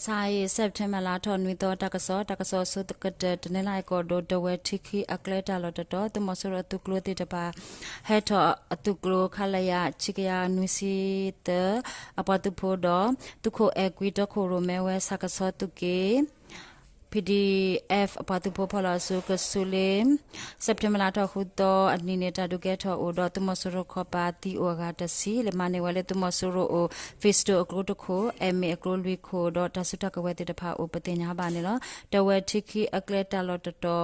ဆါအံၤ September လါထီၣ်နွံသီ တၢ်ကစီၣ်, တၢ်ကစီၣ်အဆိကတၢၢ် တနီသရံၣ်ကီၢ်ဒိၣ် ဒဝဲထံခံအကျဲတၢ်လီၢ်တတီၤ သုးမီၤစိရိၤအသုးကျိၤသ့ၣ်တဖၣ် ဟဲထီၣ်အသုးကျိၤ ခလရ ဆံကယၤနွံဆံသၢ အပှၤသုးဖိဒီး သုးခိၣ်အဲၣ်ကွံတီခိၣ်ရိၣ်မဲဝဲ ဆၣ်ကဆီသုးက့ PDF အပှၤသုးဖိဖီၣ်လီၤအစုကဆူးလၢ September လါထီၣ်ဃုသီအနံၤန့ၣ် တၢ်ဒုးကဲထီၣ်အိၣ်ဒီး သုးမီၤစိရိၤခီပၤသံအိၣ်အဂၤတဆံ လၢမၤန့ၢ်ဝဲလၢသုးမီၤစိရိၤအိၣ် Face Two အကျိတခိၣ်, အဲၣ်မ့ၣ် အကျိလွံၢ်ခိၣ်ဒီး တၢ်စုတၢ်ကဝဲၤသ့ၣ်တဖၣ်အိၣ်ပသ့ၣ်ညါဘၣ်န့ၣ်လီၤ. ဒဝဲထံခံအကျဲတၢ်လီၢ်တတီၤ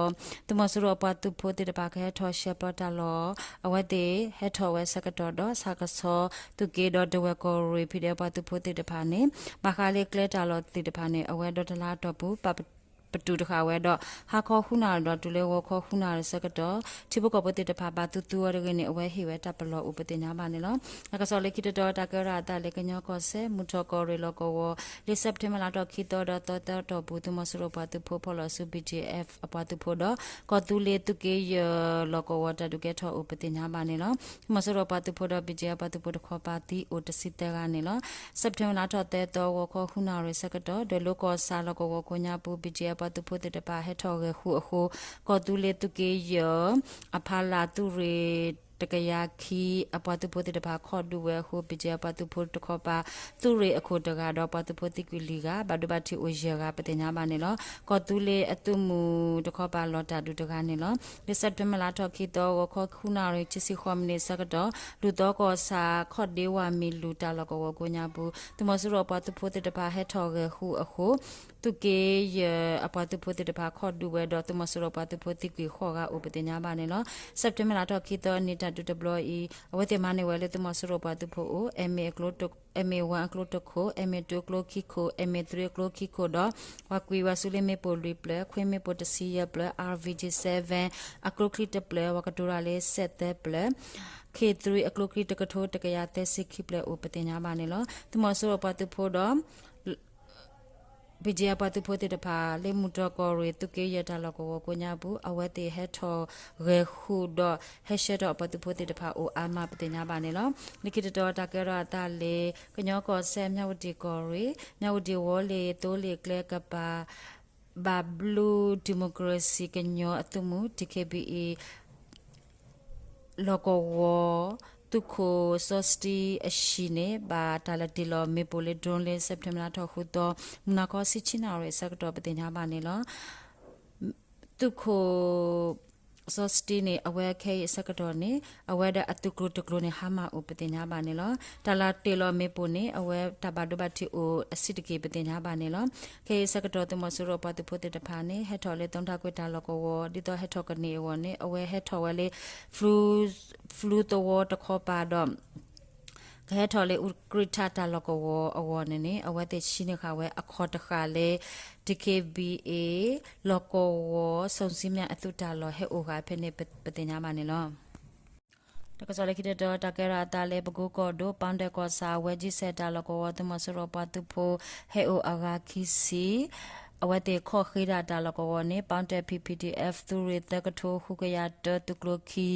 သုးမီၤစိရိၤအပှၤသုးဖိသ့ၣ်တဖၣ်ကဟဲထီၣ်ရှဲပျီတၢ်လီၢ် အဝဲသ့ၣ်ဟဲထီၣ်ဝဲဆၣ်ကဆီသုးက့ဒီး ဒဝဲၢ်ကီၢ်ရ့ၣ် PDF အပှၤသုးဖိသ့ၣ်တဖၣ်န့ၣ် ဘၣ်ဃးလၢကျဲတၢ်လီၢ်သ့ၣ်တဖၣ်န့ၣ် အဝဲဒီတလါတီၢ်ပူၤ ပာ်ပတုာ်တဃာ်ဝဲဒီး ဟါခီဃုနၣ်ရံၣ်ဒီးတုၤလၢဂီၤခီဃုနၣ်ရံၣ်ဆၢကတီၢ် ထံဖိကီၢ်ဖိသ့ၣ်တဖၣ်ဘၣ်သူသူဝဲတဂ့ၤန့ၣ် အဝဲဟ့ၣ်ဝဲတၢ်ပလီၢ်အိၣ်ပသ့ၣ်ညါဘၣ်န့ၣ်လီၤ. တၢ်ကစီၣ်လၢခံတတီၤ တၢ်ကဲထီၣ်အသးလၢကညီကီၢ်စဲၣ် မုၢ်ထီၣ်ကီၢ်ရ့ၣ်လီၢ်ကဝီၤ လၢ September လါထီၣ်ခံသီဒီးသီသၢတီၢ်ပူၤ သုးမီၤစိရိၤပှၤသုးဖိဖီၣ်လီၤဆူ BGF အပှၤသုးဖိဒီး ကီၢ်သူလ့ၤသုးက့ယဲၢ်လီၢ်ကဝီၤ တၢ်ဒုးကဲထီၣ်အိၣ်ပသ့ၣ်ညါဘၣ်န့ၣ်လီၤ. သုးမီၤစိရိၤပှၤသုးဖိဒီး BGF ပှၤသုးဖိတခီပၤသံအိၣ်တဆံသၢဂၤန့ၣ်လီၤ. September လါထီၣ်သၢသီ ဂီၤခီဃုနၣ်ရံၣ်ဆၢကတီၢ် ဒွဲၣ်လိၤကီၢ်ဆၣ်လီၢ်ကဝီၤကိးညါပူၤ BGF ပှၤသုးဖိသ့ၣ်တဖၣ်ဟဲထီၣ်ဂဲၤဃုာ်အဃိ ကီၢ်သူလ့ၤသုးက့ယဲၢ် အဖီလာ်သုးရ့ၣ်တကယၤခံ အပှၤသုးဖိသ့ၣ်တဖၣ်ခီၣ်ဒုးဝဲအဃိ BGF ပှၤသုးဖိတခီပၤ သုးရ့ၣ်အခိၣ်တဂၤဒီး ပှၤသုးဖိသံကွံာ်လွံၢ်ဂၤ ဘၣ်ဒိဘၣ်ထံးအိၣ်ယဲၢ်ဂၤပသ့ၣ်ညါဘၣ်န့ၣ်လီၤ. ကီၢ်သူလ့ၤအသုးမုၢ်တခီပၤလီၤတၢ်ဒုးတဂၤန့ၣ်လီၤ. လၢ September လါထီၣ်ခံသီ ဂီၤခီဃုနၣ်ရံၣ် ခံဆံဃိးမံးနံးဆၢကတီၢ် လူၢ်သီကီၢ်ဆၣ် ခီၣ်ဒ့ဝါမံၤလူၢ်တၢ်လီၢ်ကဝီၤကိးညါပူၤ သုးမီၤစိရိၤအပှၤသုးဖိသ့ၣ်တဖၣ်ဟဲထီၣ်ဂဲၤဃုာ်အဃိ သုးက့ယဲၢ်အပှၤသုးဖိသ့ၣ်တဖၣ်ခီၣ်ဒုးဝဲဒီး သုးမီၤစိရိၤပှၤသုးဖိသံကွံာ်ဃိးဂၤအိၣ်ပသ့ၣ်ညါဘၣ်န့ၣ်လီၤ. September လါထီၣ်ခံသီအနံၤ တၢ်ဒုးတဘျီအံၤ အဝဲသ့ၣ်မၤန့ၢ်ဝဲလၢသုးမီၤစိရိၤပှၤသုးဖိအိၣ် အဲၣ်မ့ၣ် အဲၣ်မ့ၣ် one အကျိတခိၣ်, အဲၣ်မ့ၣ် two အကျိခံခိၣ်, အဲၣ်မ့ၣ် three အကျိခံခိၣ်ဒီး ပှၤကွံာ်ဝဲဆူလၢမ့ၣ်ပိၢ်လွံၢ်ဖျၢၣ်, ခွ့မ့ၣ်ပိၢ်တဆံယဲၢ်ဖျၢၣ်, အၣ်အၣ်ဘီၣ် seven အကျိချံတဖျၢၣ်, ပှၤကတိၤတၢ်လၢ ဆယ့်သုံးဖျၢၣ်, ခ့ၣ် three အကျိချံတကထိတကယၤသၢဆံခံဖျၢၣ်အိၣ်ပသ့ၣ်ညါဘၣ်န့ၣ်လီၤ. သုးမီၤစိရိၤပှၤသုးဖိဒီး BGF ပှၤသုးဖိသ့ၣ်တဖၣ် လၢမုၢ်ထီၣ်ကီၢ်ရ့ၣ် သုးက့ယဲၢ်တၢ်လီၢ်ကဝီၤကိးညါပူၤ အဝဲသ့ၣ်ဟဲထီၣ်ဂဲၤဃုာ်ဒီး ဟဲဆှၢထီၣ်အပှၤသုးဖိသ့ၣ်တဖၣ်အိၣ်အါမးပသ့ၣ်ညါဘၣ်န့ၣ်လီၤ. လၢခံတတီၤ တၢ်ကဲထီၣ်အသးလၢ ကညီကီၢ်စဲၣ် မၠၣ်ဝတံၣ်ကီၢ်ရ့ၣ် မၠၣ်ဝတံၣ်ဝီလ့ၤသိလ့ၣ်ကျဲကပၤ ဘၣ်ဘျုးဒံၣ်မိၣ်ကရ့ၣ်စံၣ်ကညီအသုးမုၢ် DKBA လီၢ်ကဝီၤ သုးခိၣ်စီၤစတံအဟံၣ်န့ၣ် ဘၣ်တၢ်လဲၤတ့ၢ်လီၤမ့ၣ်ပိၢ်လၢ drone လၢ September လါထီၣ်ဃုသီ မုၢ်နၤခီဆံဆံနၣ်ရံၣ်အဆၢကတီၢ်ပသ့ၣ်ညါဘၣ်န့ၣ်လီၤ. သုးခိၣ် စီၤစတံန့ၣ် အဝဲခဲအံၤအဆၢကတီၢ်န့ၣ် အဝဲဒီးအသုးကျိၤတကျိၤန့ၣ် ဟါမၢ်အိၣ်ပသ့ၣ်ညါဘၣ်န့ၣ်လီၤ. တၢ်လဲၤတ့ၢ်လီၤမ့ၣ်ပိၢ်န့ၣ် အဝဲတၢ်ဘၣ်ဒိဘၣ်ထံးအိၣ်အဆံးတက့ၢ်ပသ့ၣ်ညါဘၣ်န့ၣ်လီၤ. ခဲအံၤအဆၢကတီၢ် သုးမီၤစိရိၤပှၤသုးဖိသ့ၣ်တဖၣ်န့ၣ် ဟဲထီၣ်လၢ သုးမုၢ်ထၣ်ကွ့ၢ်တၢ်လီၢ်ကဝီၤ ဒ်သိးဟဲထီၣ်ကန့ၢ်အဂီၢ်န့ၣ် အဝဲဟဲထီၣ်ဝဲလၢ ဖလူသဝီတခီပၤဒီး ကဟဲထီၣ်လၢ အူးကြံၣ်ထၣ်တၢ်လီၢ်ကဝီၤအဂီၢ်န့ၣ်န့ၣ် အဝဲသ့ၣ်ဆှံန့ၢ်ဃာ်ဝဲအခီၣ်တဃာ်လၢ DKBA လီၢ်ကဝီၤ စီၤစံမၠၣ်အသုးတၢ်လီၢ်ဟဲအိၣ်ဃာ်ဖဲန့ၣ်ပသ့ၣ်ညါဘၣ်န့ၣ်လီၤ. တၢ်ကစီၣ်လၢခံတတီၤ တၢ်ကဲထီၣ်အသးလၢ ပကိကီၢ်ဒိၣ် ပီတဲၣ်ကီၢ်ဆၣ် ဝဲကၠံစဲၣ်တၢ်လီၢ်ကဝီၤ သုးမီၤစိရိၤပှၤသုးဖိ ဟဲအိၣ်အဂၤခံဆံ အဝဲသ့ၣ်ခီၣ်ဃ့တၢ်တၢ်လီၢ်ကဝီၤန့ၣ် ပီတဲၣ် P PDF သုးရ့ၣ်သၢကထိဃုကယၤတၢ သုးကျိၤခံ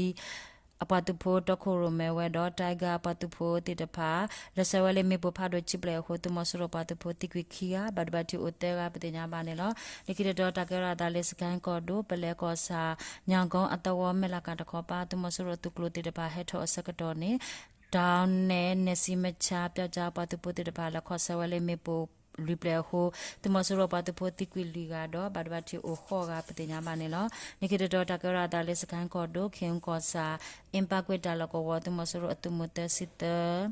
အပှၤသုးဖိတီခိၣ်ရိၣ်မဲဝဲဒီး Tiger ပှၤသုးဖိသ့ၣ်တဖၣ် လဲၤဆှၢဝဲလၢမ့ၣ်ပိၢ်ဖးဒိၣ်ခံဖျၢၣ်အဃိ သုးမီၤစိရိၤပှၤသုးဖိသံကွံာ်ခံဂၤ ဘၣ်ဒိဘၣ်ထံးအိၣ်သၢဂၤပသ့ၣ်ညါဘၣ်န့ၣ်လီၤ. လၢခံတတီၤ တၢ်ကဲထီၣ်အသးလၢ စကဲၣ်ကီၢ်ဒိၣ် ပလဲကီၢ်ဆၣ် ညၣ်ကိအသဝီ မဲၢ်လးကၣ်တခီပၤ သုးမီၤစိရိၤသုးကျိၤသ့ၣ်တဖၣ်ဟဲထီၣ်အဆၢကတီၢ်န့ၣ် ဒီးနဲၣ် နဲၣ်စံမဆါ ပျီကၠါ ပှၤသုးဖိသ့ၣ်တဖၣ် လဲၤခီၣ်ဆၢဝဲလၢမ့ၣ်ပိၢ်လွံၢ်ဖျၢၣ်အဃိ သုးမီၤစိရိၤပှၤသုးဖိသံကွံာ်လွံၢ်ဂၤဒီး ဘၣ်ဒိဘၣ်ထံးအိၣ်ဃိးဂၤပသ့ၣ်ညါဘၣ်န့ၣ်လီၤ. လၢခံတတီၤ တၢ်ကဲထီၣ်အသးလၢ စကဲၣ်ကီၢ်ဒိၣ် ခ့ၣ်အူကီၢ်ဆၣ် အ့ၣ်ပၣ်ကွ့ၣ်တၢ်လီၢ်ကဝီၤ သုးမီၤစိရိၤအသုးမုၢ်သၢဆံသၢ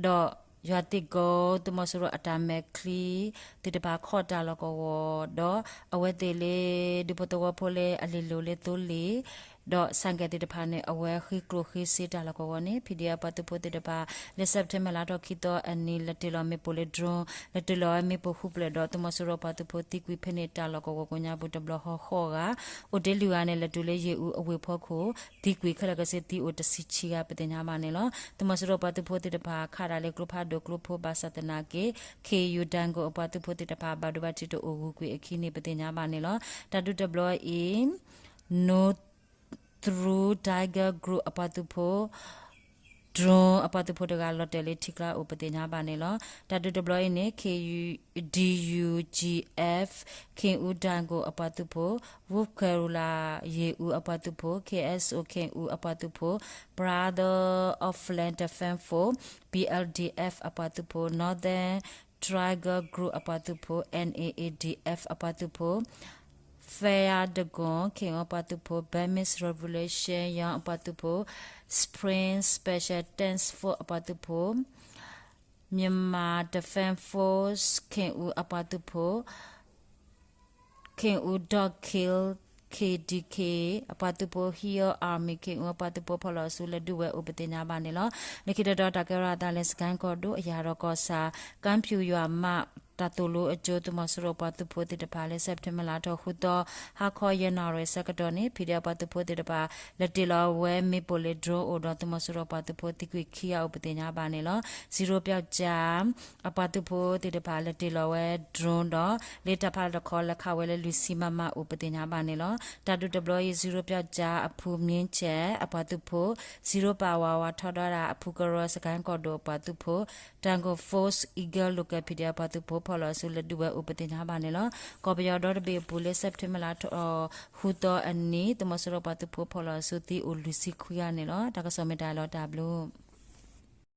ဒီးယွၤသ့ၣ်ကိ သုးမီၤစိရိၤအတၢ်မဲာ်ချံသ့ၣ်တဖၣ်ခီၣ်တၢ်လီၢ်ကဝီၤဒီး အဝဲသ့ၣ်လၢ ဒူဖိသဝီဖိလၢအလ့ၣ်လိၤလၢသိလ့ၣ် ဒီးဆၣ်ကဲၣ်သ့ၣ်တဖၣ်န့ၣ် အဝဲဃ့ကျိၣ်ဃ့စ့တၢ်လီၢ်ကဝီၤန့ၣ် PDF ပှၤသုးဖိသ့ၣ်တဖၣ် လၢ September လါထီၣ်ခံသီအနံၤ လဲၤတ့ၢ်လီၤမ့ၣ်ပိၢ်လၢ drone လဲၤတ့ၢ်လီၤဝဲမ့ၣ်ပိၢ်ဃုဖျၢၣ်ဒီး သုးမီၤစိရိၤပှၤသုးဖိသံကွံာ်ဖဲန့ၣ်တၢ်လီၢ်ကဝီၤကိးညါပူၤတဘျီဃီဃိးဂၤ အိၣ်တ့ၢ်လွံၢ်ဂၤန့ၣ် လဲၤတုၤလၢယ့ၣ်အူအဝ့ၢ်ဖီခိၣ် သံကွံာ်ခဲလၢာ်ကဆ့သံအိၣ်တဆံဆံဂၤပသ့ၣ်ညါဘၣ်န့ၣ်လီၤ. သုးမီၤစိရိၤပှၤသုးဖိသ့ၣ်တဖၣ် ခးတၢ်လၢကျိဖးဒိၣ်ကျိဖိဘၣ်ဆၣ်သနာ်က့ ခ့ၣ်ယူၣ်ဒၣ်ကိၣ်အပှၤသုးဖိသ့ၣ်တဖၣ် ဘၣ်ဒိဘၣ်ထံးတအိၣ်ဂုၤကွံာ်အခံန့ၣ် ပသ့ၣ်ညါဘၣ်န့ၣ်လီၤ. တၢ်ဒုးတဘျီအံၤ နိ through Tiger Group အပှၤသုးဖိ drone အပှၤသုးဖိတဂၤလီၤတဲာ်လၢထံကျါအိၣ်ပသ့ၣ်ညါဘၣ်န့ၣ်လီၤ. တၢ်ဒုးတဘျီအံၤန့ၣ် K U D U G F ခ့ၣ်အူဒၣ်ကိၣ်အပှၤသုးဖိ Wolf Karula ယ့ၣ်အူအပှၤသုးဖိ K S O ခ့ၣ်အူအပှၤသုးဖိ Brother of Land Defense Force B L D F အပှၤသုးဖိ Northern Triangle Group အပှၤသုးဖိ N A A D F အပှၤသုးဖိ Fire Dragon ခ့ၣ်အူအပှၤသုးဖိ Burmese Revolution ယီအပှၤသုးဖိ Spring Special Task Force အပှၤသုးဖိ Myanmar Defense Force ခ့ၣ်အူအပှၤသုးဖိ ခ့ၣ်အူ Dog Kill K D K အပှၤသုးဖိ Hill Army ခ့ၣ်အူအပှၤသုးဖိ ဖီၣ်လီၤအစုလၢဒုးဝဲအိၣ်ပသ့ၣ်ညါဘၣ်န့ၣ်လီၤ. လၢခံတတီၤ တၢ်ကဲထီၣ်အသးလၢ စကဲၣ်ကီၢ်ဒိၣ် အယၤဒီးကီၢ်ဆၣ် ကၣ်ဖၠူၣ်ယွၤမး တၢ်သိၣ်လိအကၠိ သုးမီၤစိရိၤပှၤသုးဖိသ့ၣ်တဖၣ်လၢ September လါထီၣ်ဃုသီ ဟါခီယဲၢ်နၣ်ရံၣ်ဆၢကတီၢ်န့ၣ် ဖံးဒဲးအပှၤသုးဖိသ့ၣ်တဖၣ် လဲၤတ့ၢ်လီၤဝဲမ့ၣ်ပိၢ်လၢ drone အိၣ်ဒီး သုးမီၤစိရိၤပှၤသုးဖိသံကွံာ်ခံဂၤအိၣ်ပသ့ၣ်ညါဘၣ်န့ၣ်လီၤ. စံရိပျီကၠၣ် အပှၤသုးဖိသ့ၣ်တဖၣ် လဲၤတ့ၢ်လီၤဝဲ drone ဒီး လၢတၢ်ဖးလီၢ်တခီ လဲၤခးဝဲလၢလွံၢ်ဆံ MM အိၣ်ပသ့ၣ်ညါဘၣ်န့ၣ်လီၤ. တၢ်ဒုးတဘျီအံၤ စံရိပျီကၠၣ်အဖုမံဆဲးအပှၤသုးဖိ စံရိပာ်ဝးဝးထီဒါဝဲဒၣ် အဖုကရၢ စကဲၣ်ကီၢ်ဒိၣ်အပှၤသုးဖိ Tango Force Eagle Local PDF အပှၤသုးဖိ ဖီၣ်လီၤအစုလၢဒုးဝဲအိၣ်ပသ့ၣ်ညါဘၣ်န့ၣ်လီၤ. ကီၢ်ပယီၤဒီတဘ့ၣ်အပူၤလၢ September လါထီၣ်ဃုသီအနံၤ သုးမီၤစိရိၤပှၤသုးဖိဖီၣ်လီၤအစုသံအိၣ်လွံၢ်ဆံခွံဂၤန့ၣ်လီၤ. တၢ်ကစီၣ်မ့ၢ်တၢ်လီၤတၢ်ဘျုး